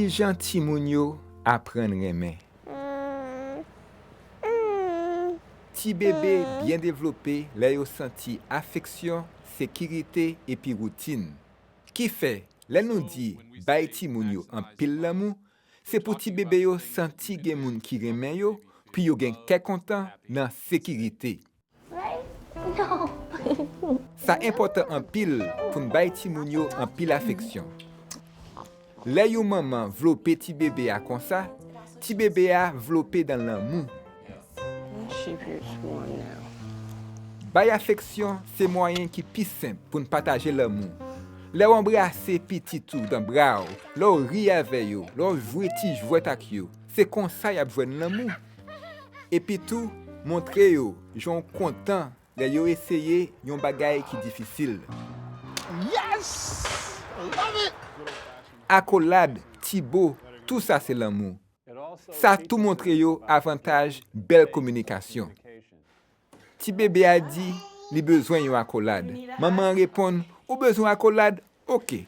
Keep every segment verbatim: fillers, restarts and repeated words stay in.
Kijan timoun yo aprann renmen? Ti bebe byen devlope lè yo santi afeksyon, sekirite epi woutin. Kifè, lè nou di bay timoun yo anpil lanmou, se pou ti bebe yo santi gen moun ki renmen yo, pou yo gen kè kontan nan sekirite. Sa enpòtan anpil pou n bay timoun yo anpil afeksyon. Lè yon manman vlope ti bebe a konsa, ti bebe a vlope nan lanmou. Bay afeksyon se mwayen ki pi senp pou n pataje lanmou. Lè w anbrase pitit ou nan bra w, lè w ri avè yo, lè w jwe ti jwèt ak yo, se konsa y ap jwenn lanmou. Epi tou, montre yo jan w kontan lè yo eseye yon bagay ki difisil. Yes! Love it! Akolad, ti bo, tou sa se lanmou. Sa tou montre yo avantaj bèl kominikasyon. Ti bebe a di li bezwen yon akolad. Manman an reponn, "Ou bezwen akolad? Oke."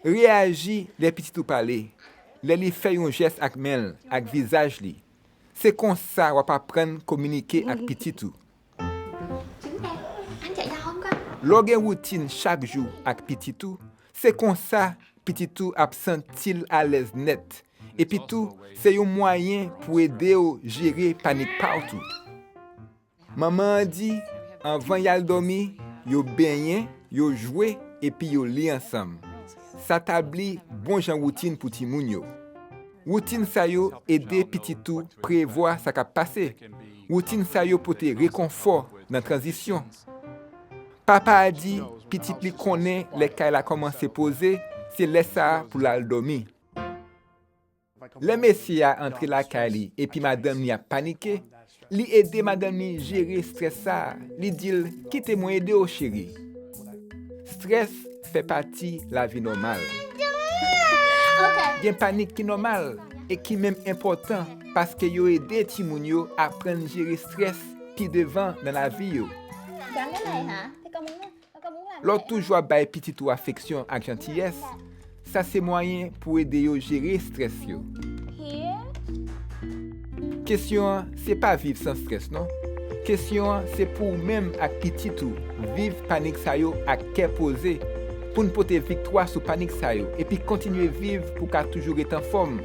Reyaji lè pitit ou pale, lè li fè yon jès ak men l, ak vizaj li. Se konsa w ap aprann kominike ak pitit ou. Lè w gen woutin chak jou ak pitit ou, se konsa pitit ou ap santi l alèz nèt. Epi tou, se yon mwayen pou ede w jere panik pa w tou. Manman an di, anvan y al dòmi, yo benyen, yo jwe, epi yo li ansanm. Sa tabli bon jan woutin pou timoun yo. Woutin sa yo ede pitit ou prevwa sa k ap pase. Woutin sa yo pote rekonfò nan tranzisyon. Papa a di pitit li konnen lè kay la kòmanse poze, se lè sa a pou l al dòmi. Lè mesye a antre lakay li epi madanm li ap panike, li ede madanm li jere estrès sa a. Li di l, "Kite mwen ede w, cheri." Estrès fè pati lavi nòmal. Gen panik ki nòmal e ki menm enpòtan paske yo ede timoun yo aprann jere estrès pi devan nan lavi yo. Lè w toujou ap bay pitit ou afeksyon ak jantiyès, sa se mwayen pou ede yo jere estrès yo. Kesyon an se pa viv san estrès non. Kesyon an se pou ou menm ak pitit ou viv panik sa yo ak kè poze, pou n pote viktwa sou panik sa yo epi kontinye viv pou w ka toujou ret anfòm.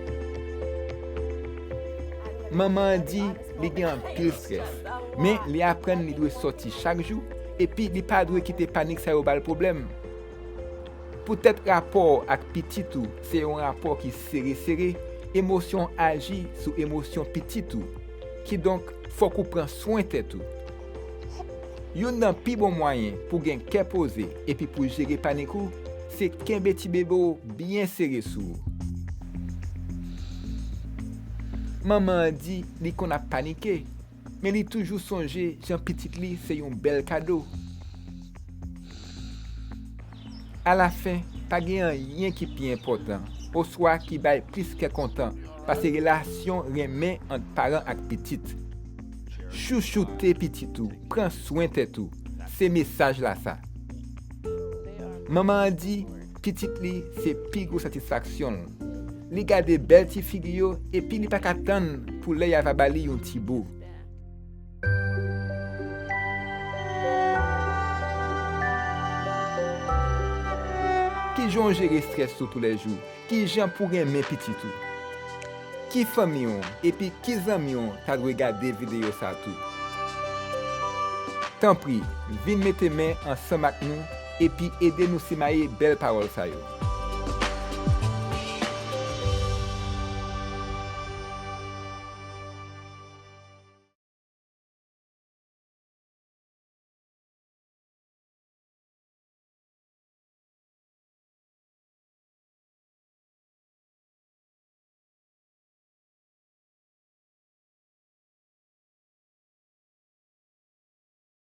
Manman an di li gen anpil estrès, men li aprann li dwe sòti chak jou, epi li pa dwe kite panik sa yo ba l pwoblèm. Poutèt rapò w ak pitit ou se yon rapò ki sere sere, emosyon w aji sou emosyon pitit ou. Kidonk, fòk ou pran swen tèt ou. Youn nan pi bon mwayen pou w gen kè poze epi pou w jere panik ou, se kenbe ti bebe w byen sere sou ou. Manman an di li konn ap panike, men li toujou sonje jan pitit li se yon bèl kado. Alafen, pa gen anyen ki pi enpòtan oswa ki bay plis kè kontan pase relasyon renmen ant paran ak pitit. Chouchoute pitit ou, pran swen tèt ou, se mesaj la sa. Manman an di pitit li se pi gwo satisfaksyon l. Li gade bèl ti figi yo epi li pa ka tann pou lè y a va ba li yon ti bo. Kijan w jere estrès ou toulèjou? Kijan pou w renmen pitit ou? Ki fanmi w epi ki zanmi w ta dwe gade videyo sa tou? Tanpri, vin mete men ansanm ak nou epi ede nou simaye bèl pawòl sa yo.